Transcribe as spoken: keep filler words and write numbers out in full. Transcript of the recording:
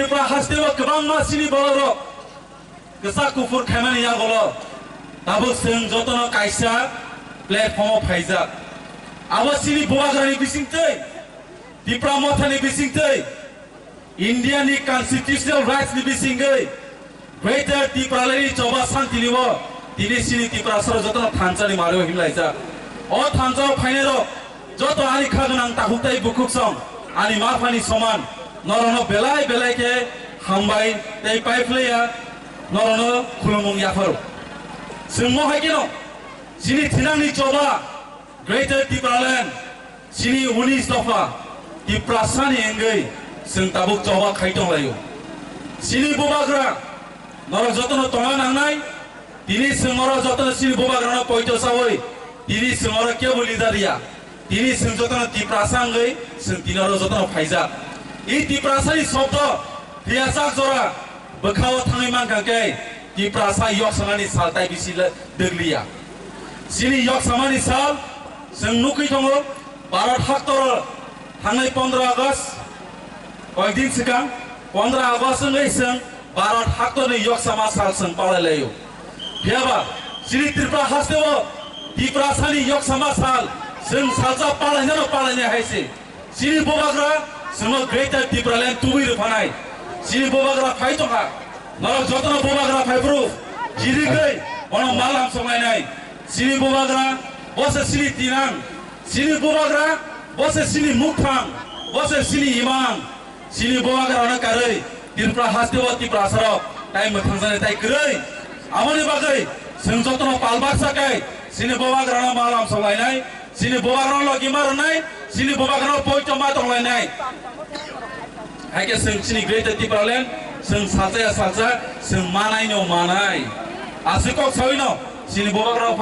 Tripura hasteo kwbangma chini bororok kwchak kuphur khaimani yagolo tabuk chwng jotono kaisa platform o phaijak. Abo chini bubagrani bisingtwi, Tipra Mothani bisingtwi, India ni constitutional rights ni bisingtwi Greater Tipraland ni choba santini o tini chini Tiprasarok jotono thansa ni mari o himlaijak. O thansa o phainai rok joto ani kha gwnang takhuk tai bukhuk song ani ma phani soman norokno belai belai khe hambai tei paiphlaiya norokno khulumung yapharo. Chwng mo hai kheno chini thinang ni choba Greater Tipraland, chini unis dopha, Tiprasani wngwi chwng tabuk choba khai tong laio. Chini bubagra, norok jotono tongna nangnai, tini chwng oro jotono chini bubagrano poito sawi, tini chwng oro kebo leader ya, tini chwng jotono Tiprasa wngwi chwng tini oro jotono phaijak. I Tiprasani sobdo, phiyachak jora, bwkhao thangwi mankha khe Tiprasa yok samani sal tai bisi le-, dwgliya. Chini yok samani sal chwng nukwi tongo, Bharat haktor thangnai pondro August, koyekdin swkang pondro August wngwi chwng Bharat haktorni yok sama sal chwng palai laio. Phiyaba chini Tripura hasteo Tiprasani yok sama sal chwng salsa palainano palainai hai se. Chini bubagra chwngno Greater Tipraland tubui rwphanai. Chini bubagra phai tongkha. Norok jotono bubagra phaiphuru jirigwi bono malam songlainai. Chini bubagra bo se chini tinang. Chini bubagra bo se chini mukthang. Bo se chini imang. Chini bubagrano karwi Tripura hasteo Tiprasarok tai mwthangjaknai tai kwrwi. Aboni bagwi chwng jotono pal baksa kai chini bubagrano malam songlainai. Chini bubagrano logi ma rwnai, chini bubagrano poito ma tonglainai. Hai khe chwng chini Greater Tipraland, chwng salsa ya salsa, chwng manai no manai. Aswk kok sawi no, chini bubagrano